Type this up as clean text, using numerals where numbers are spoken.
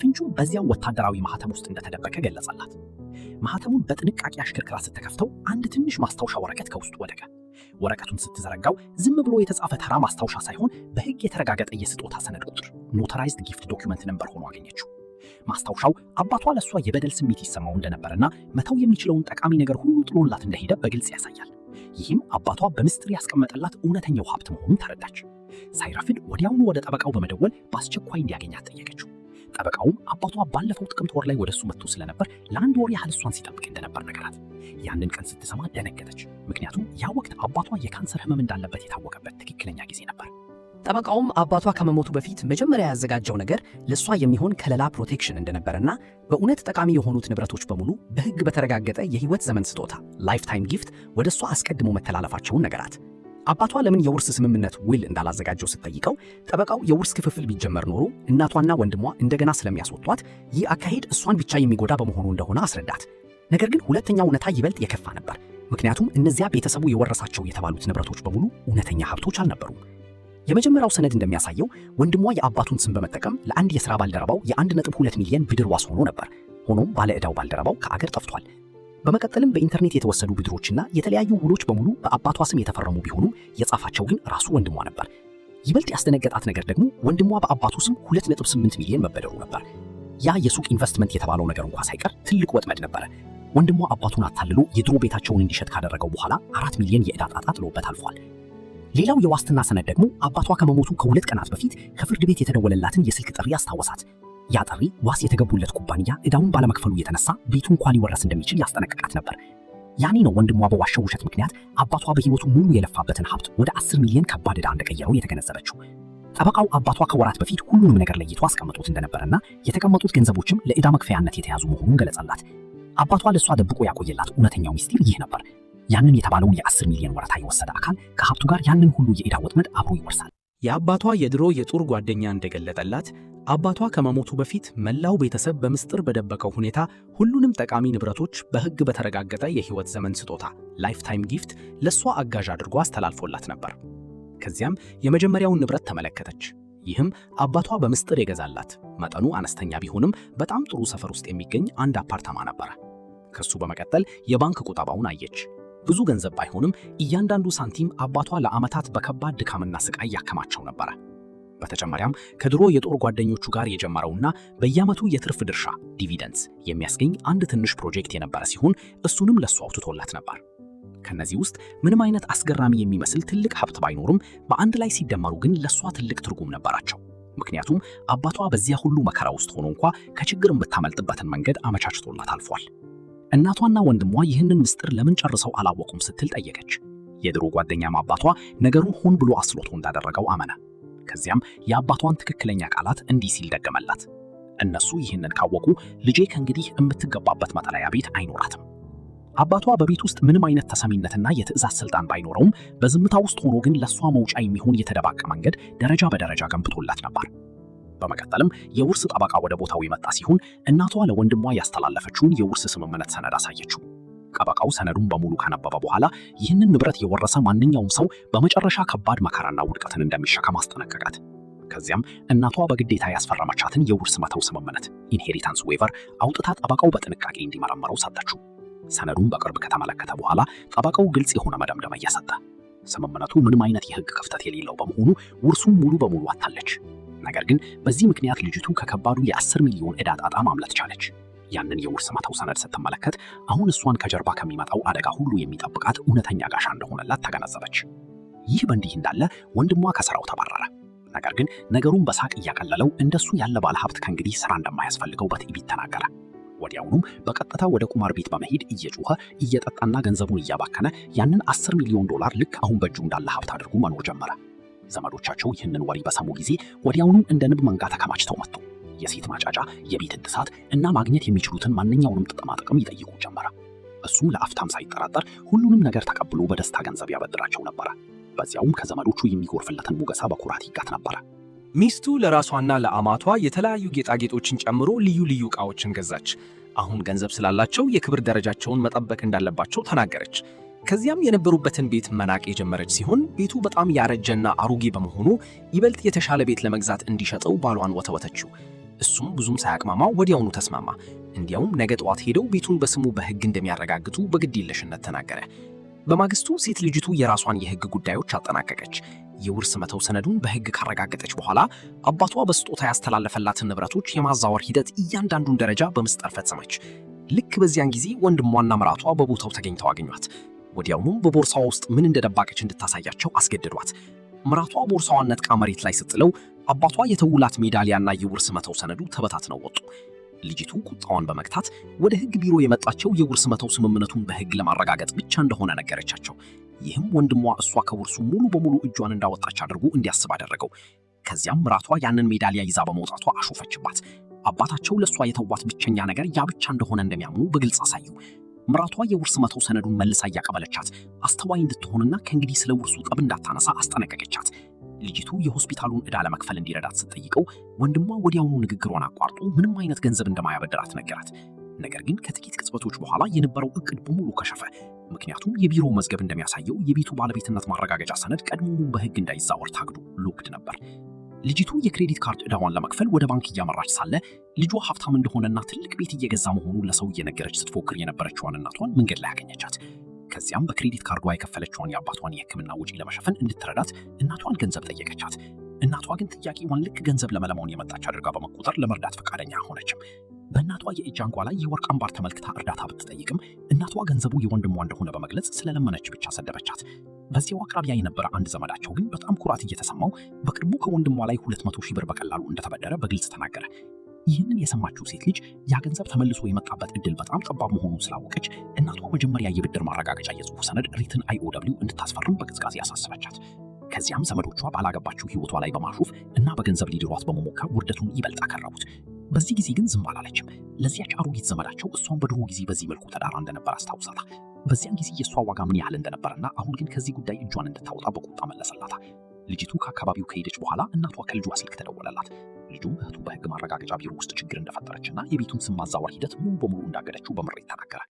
ፍንጩም በዚያው ወታደራዊ ማህተም ውስጥ እንደተደበቀ ገለጸላት። ማህተሙን በጥንቃቄ አሽከርክራ ስትከፍተው አንድ ትንሽ ማስታወሻ ወረቀት ከውስጡ ወደቀ። ወረቀቱን ስትዘረጋው ዝም ብሎ የተጻፈ ተራ ማስታወሻ ሳይሆን በሕግ የተረጋገጠ የስጦታ ሰነድ ቁጥር፣ notarized gift document number ሆኖ አገኘችው። ማስታወሻው አባቷ ለእሷ የበደል ስሜት ይሰማው እንደነበርና መተው የሚችለውን ጠቃሚ ነገር ሁሉ ጥሎላት እንደሄደ በግልጽ ያሳያል። ይህም አባቷ በምስጢር ያስቀመጠላት እውነተኛው ሀብት መሆኑን ተረዳች። ሳይረፍድ ወዲያውኑ ወደ ጠበቃው በመደወል በአስቸኳይ እንዲያገኛት ጠየቀችው። ጠበቃውም አባቷ ባለፈው ጥቅምት ወር ላይ ወደ እሱ መጥቶ ስለነበር ለአንድ ወር ያህል እሷን ሲጠብቅ እንደነበር ነገራት። ያንን ቀን ስትሰማ ደነገጠች። ምክንያቱም ያ ወቅት አባቷ የካንሰር ህመም እንዳለበት የታወቀበት ትክክለኛ ጊዜ ነበር። ጠበቃውም አባቷ ከመሞቱ በፊት መጀመሪያ ያዘጋጀው ነገር ለእሷ የሚሆን ከለላ፣ protection እንደነበረና በእውነት ጠቃሚ የሆኑት ንብረቶች በሙሉ በሕግ በተረጋገጠ የህይወት ዘመን ስጦታ፣ lifetime gift፣ ወደ እሷ አስቀድሞ መተላለፋቸውን ነገራት። አባቷ ለምን የውርስ ስምምነት፣ will እንዳላዘጋጀው ስትጠይቀው ጠበቃው የውርስ ክፍፍል ቢጀመር ኖሮ እናቷና ወንድሟ እንደገና ስለሚያስወጧት ይህ አካሄድ እሷን ብቻ የሚጎዳ በመሆኑ እንደሆነ አስረዳት። ነገር ግን ሁለተኛው እውነታ ይበልጥ የከፋ ነበር። ምክንያቱም እነዚያ ቤተሰቡ የወረሳቸው የተባሉት ንብረቶች በሙሉ እውነተኛ ሀብቶች አልነበሩም። የመጀመሪያው ሰነድ እንደሚያሳየው ወንድሟ የአባቱን ስም በመጠቀም ለአንድ የሥራ ባልደረባው የ1.2 ሚሊዮን ብድር ዋስ ሆኖ ነበር። ሆኖም ባለ ዕዳው ባልደረባው ከአገር ጠፍቷል። በመቀጠልም በኢንተርኔት የተወሰዱ ብድሮችና የተለያዩ ውሎች በሙሉ በአባቷ ስም የተፈረሙ ቢሆኑም የጻፋቸው ግን ራሱ ወንድሟ ነበር። ይበልጥ ያስደነገጣት ነገር ደግሞ ወንድሟ በአባቱ ስም 2.8 ሚሊዮን መበደሩ ነበር። ያ የሱቅ ኢንቨስትመንት የተባለው ነገር እንኳ ሳይቀር ትልቅ ወጥመድ ነበረ። ወንድሟ አባቱን አታልሎ የድሮ ቤታቸውን እንዲሸጥ ካደረገው በኋላ 4 ሚሊዮን የዕዳ ጣጣ ጥሎበት አልፏል። ሌላው የዋስትና ሰነድ ደግሞ አባቷ ከመሞቱ ከ2 ቀናት በፊት ከፍርድ ቤት የተደወለላትን የስልክ ጥሪ አስታወሳት። ያ ጥሪ ዋስ የተገቡለት ኩባንያ ዕዳውን ባለመክፈሉ የተነሳ ቤቱ እንኳ ሊወረስ እንደሚችል ያስጠነቅቃት ነበር። ያኔ ነው ወንድሟ በዋሸው ውሸት ምክንያት አባቷ በሕይወቱ ሙሉ የለፋበትን ሀብት ወደ 10 ሚሊዮን ከባድ ዕዳ እንደቀየረው የተገነዘበችው። ጠበቃው አባቷ ከወራት በፊት ሁሉንም ነገር ለይቶ አስቀምጦት እንደነበረና የተቀመጡት ገንዘቦችም ለዕዳ መክፈያነት የተያዙ መሆኑን ገለጸላት። አባቷ ለእሷ ደብቆ ያቆየላት እውነተኛው ሚስጢር ይህ ነበር። ያንን የተባለውን የ10 ሚሊዮን ወረታ የወሰደ አካል ከሀብቱ ጋር ያንን ሁሉ የዕዳ ወጥመድ አብሮ ይወርሳል። የአባቷ የድሮ የጦር ጓደኛ እንደገለጠላት አባቷ ከመሞቱ በፊት መላው ቤተሰብ በምስጢር በደበቀው ሁኔታ ሁሉንም ጠቃሚ ንብረቶች በሕግ በተረጋገጠ የሕይወት ዘመን ስጦታ፣ lifetime gift፣ ለእሷ አጋዥ አድርጎ አስተላልፎላት ነበር። ከዚያም የመጀመሪያውን ንብረት ተመለከተች። ይህም አባቷ በምስጢር የገዛላት፣ መጠኑ አነስተኛ ቢሆንም በጣም ጥሩ ሰፈር ውስጥ የሚገኝ አንድ አፓርታማ ነበረ። ከሱ በመቀጠል የባንክ ቁጠባውን አየች። ብዙ ገንዘብ ባይሆንም እያንዳንዱ ሳንቲም አባቷ ለዓመታት በከባድ ድካምና ስቃይ ያከማቸው ነበረ። በተጨማሪም ከድሮ የጦር ጓደኞቹ ጋር የጀመረውና በየዓመቱ የትርፍ ድርሻ፣ dividends፣ የሚያስገኝ አንድ ትንሽ ፕሮጀክት የነበረ ሲሆን እሱንም ለሷ አውጥቶላት ነበር። ከነዚህ ውስጥ ምንም አይነት አስገራሚ የሚመስል ትልቅ ሀብት ባይኖርም በአንድ ላይ ሲደመሩ ግን ለሷ ትልቅ ትርጉም ነበራቸው። ምክንያቱም አባቷ በዚያ ሁሉ መከራ ውስጥ ሆኖ እንኳ ከችግር የምታመልጥበትን መንገድ አመቻችቶላት አልፏል። እናቷና ወንድሟ ይህንን ምስጢር ለምን ጨርሰው አላወቁም ስትል ጠየቀች። የድሮ ጓደኛም አባቷ ነገሩን ሆን ብሎ አስልቶ እንዳደረገው አመነ። ከዚያም የአባቷን ትክክለኛ ቃላት እንዲህ ሲል ደገመላት። እነሱ ይህንን ካወቁ ልጄ ከእንግዲህ የምትገባበት መጠለያ ቤት አይኖራትም። አባቷ በቤት ውስጥ ምንም አይነት ተሰሚነትና የትዕዛዝ ስልጣን ባይኖረውም በዝምታ ውስጥ ሆኖ ግን ለእሷ መውጫ የሚሆን የተደበቀ መንገድ ደረጃ በደረጃ ገንብቶላት ነበር። በመቀጠልም የውርስ ጠበቃ ወደ ቦታው የመጣ ሲሆን እናቷ ለወንድሟ ያስተላለፈችውን የውርስ ስምምነት ሰነድ አሳየችው። ጠበቃው ሰነዱን በሙሉ ካነበበ በኋላ ይህንን ንብረት የወረሰ ማንኛውም ሰው በመጨረሻ ከባድ መከራና ውድቀትን እንደሚሸከም አስጠነቀቃት። ከዚያም እናቷ በግዴታ ያስፈረመቻትን የውርስ መተው ስምምነት፣ inheritance waiver፣ አውጥታ ጠበቃው በጥንቃቄ እንዲመረምረው ሰጠችው። ሰነዱን በቅርብ ከተመለከተ በኋላ ጠበቃው ግልጽ የሆነ መደምደሚያ ሰጠ። ስምምነቱ ምንም አይነት የሕግ ክፍተት የሌለው በመሆኑ ውርሱን ሙሉ በሙሉ አጥታለች። ነገር ግን በዚህ ምክንያት ልጅቱ ከከባዱ የ10 ሚሊዮን ዕዳ ጣጣ ማምለጥ ቻለች። ያንን የውርስ መተው ሰነድ ስትመለከት አሁን እሷን ከጀርባ ከሚመጣው አደጋ ሁሉ የሚጠብቃት እውነተኛ ጋሻ እንደሆነላት ተገነዘበች። ይህ በእንዲህ እንዳለ ወንድሟ ከስራው ተባረረ። ነገር ግን ነገሩን በሳቅ እያቀለለው እንደሱ ያለ ባለሀብት ከእንግዲህ ስራ እንደማያስፈልገው በትዕቢት ተናገረ። ወዲያውኑም በቀጥታ ወደ ቁማር ቤት በመሄድ እየጮኸ፣ እየጠጣና ገንዘቡን እያባከነ ያንን 10 ሚሊዮን ዶላር ልክ አሁን በእጁ እንዳለ ሀብት አድርጎ መኖር ጀመረ። ዘመዶቻቸው ይህንን ወሬ በሰሙ ጊዜ ወዲያውኑ እንደ ንብ መንጋ ተከማችተው መጡ። የሴት ማጫጫ፣ የቤት እድሳት እና ማግኘት የሚችሉትን ማንኛውንም ጥቅማ ጥቅም ይጠይቁ ጀመረ። እሱም ለአፍታም ሳይጠራጠር ሁሉንም ነገር ተቀብሎ በደስታ ገንዘብ ያበድራቸው ነበረ። በዚያውም ከዘመዶቹ የሚጎርፍለትን ሙገሳ በኩራት ይጋት ነበረ። ሚስቱ ለራሷና ለአማቷ የተለያዩ ጌጣጌጦችን ጨምሮ ልዩ ልዩ ዕቃዎችን ገዛች። አሁን ገንዘብ ስላላቸው የክብር ደረጃቸውን መጠበቅ እንዳለባቸው ተናገረች። ከዚያም የነበሩበትን ቤት መናቅ የጀመረች ሲሆን ቤቱ በጣም ያረጀና አሮጌ በመሆኑ ይበልጥ የተሻለ ቤት ለመግዛት እንዲሸጠው ባሏን ወተወተችው። እሱም ብዙም ሳያቅማማ ወዲያውኑ ተስማማ። እንዲያውም ነገ ጠዋት ሄደው ቤቱን በስሙ በሕግ እንደሚያረጋግጡ በግድየለሽነት ተናገረ። በማግስቱ ሴት ልጅቱ የራሷን የሕግ ጉዳዮች አጠናቀቀች። የውርስ መተው ሰነዱን በሕግ ካረጋገጠች በኋላ አባቷ በስጦታ ያስተላለፈላትን ንብረቶች የማዛወር ሂደት እያንዳንዱን ደረጃ በምስጢር ፈጸመች። ልክ በዚያን ጊዜ ወንድሟና ምራቷ በቦታው ተገኝተው አገኟት። ወዲያውኑም በቦርሳዋ ውስጥ ምን እንደደባቀች እንድታሳያቸው አስገደዷት። ምራቷ ቦርሳዋን ነጥቃ መሬት ላይ ስትጥለው አባቷ የተውላት ሜዳሊያና የውርስ መተው ሰነዱ ተበታትነው ወጡ። ልጅቱ ቁጣዋን በመግታት ወደ ሕግ ቢሮ የመጣቸው የውርስ መተው ስምምነቱን በሕግ ለማረጋገጥ ብቻ እንደሆነ ነገረቻቸው። ይህም ወንድሟ እሷ ከውርሱ ሙሉ በሙሉ እጇን እንዳወጣች አድርጎ እንዲያስብ አደረገው። ከዚያም ምራቷ ያንን ሜዳሊያ ይዛ በመውጣቷ አሾፈችባት። አባታቸው ለእሷ የተዋት ብቸኛ ነገር ያ ብቻ እንደሆነ እንደሚያምኑ በግልጽ አሳዩ። ምራቷ የውርስ መተው ሰነዱን መልሳ እያቀበለቻት አስተዋይ እንድትሆንና ከእንግዲህ ስለ ውርሱ ጠብ እንዳታነሳ አስጠነቀቀቻት። ልጅቱ የሆስፒታሉን ዕዳ ለመክፈል እንዲረዳት ስትጠይቀው ወንድሟ ወዲያውኑ ንግግሯን አቋርጦ ምንም አይነት ገንዘብ እንደማያበድራት ነገራት። ነገር ግን ከጥቂት ቅጽበቶች በኋላ የነበረው እቅድ በሙሉ ከሸፈ። ምክንያቱም የቢሮው መዝገብ እንደሚያሳየው የቤቱ ባለቤትነት ማረጋገጫ ሰነድ ቀድሞውኑ በሕግ እንዳይዛወር ታግዶ locked ነበር። ልጅቱ የ credit card ዕዳዋን ለመክፈል ወደ ባንክ እያመራች ሳለ ልጇ ሀብታም እንደሆነና ትልቅ ቤት እየገዛ መሆኑን ለሰው እየነገረች ስትፎክር የነበረችዋን እናቷን መንገድ ላይ አገኘቻት። ከዚያም በ credit card ዷ የከፈለችውን የአባቷን የሕክምና ወጪ ለመሸፈን እንድትረዳት እናቷን ገንዘብ ጠየቀቻት። እናቷ ግን ጥያቄዋን ልክ ገንዘብ ለመለመን የመጣች አድርጋ በመቁጠር ለመርዳት ፈቃደኛ አልሆነችም። በእናቷ የእጅ አንጓ ላይ የወርቅ አምባር ተመልክታ እርዳታ ብትጠይቅም እናቷ ገንዘቡ የወንድሟ እንደሆነ በመግለጽ ስለለመነች ብቻ ሰደበቻት። በዚያው አቅራቢያ የነበረ አንድ ዘመዳቸው ግን በጣም ኩራት እየተሰማው በቅርቡ ከወንድሟ ላይ 200,000 ብር በቀላሉ እንደተበደረ በግልጽ ተናገረ። ይህንን የሰማችው ሴት ልጅ ያ ገንዘብ ተመልሶ የመጣበት እድል በጣም ጠባብ መሆኑን ስላወቀች እናቷ መጀመሪያ የብድር ማረጋገጫ የጽሑፍ ሰነድ written IOW እንድታስፈርም በቅዝቃዜ አሳሰበቻት። ከዚያም ዘመዶቿ ባላገባችው ሕይወቷ ላይ በማሾፍ እና በገንዘብ ሊድሯት በመሞከር ውርደቱን ይበልጥ አከረሩት። በዚህ ጊዜ ግን ዝም አላለችም። ለዚያች አሮጊት ዘመዳቸው እሷን በድሮ ጊዜ በዚህ መልኩ ተዳራ እንደነበር አስታውሳታ። በዚያን ጊዜ የእሷ ዋጋ ምን ያህል እንደነበረና አሁን ግን ከዚህ ጉዳይ እጇን እንድታወጣ በቁጣ መለሰላታ። ልጅቱ ከአካባቢው ከሄደች በኋላ እናቷ ከልጇ ስልክ ተደወለላት። ልጁም እህቱ በሕግ ማረጋገጫ ቢሮ ውስጥ ችግር እንደፈጠረችና የቤቱን ስም ማዛወር ሂደት ሙሉ በሙሉ እንዳገደችው በምሬት ተናገረ።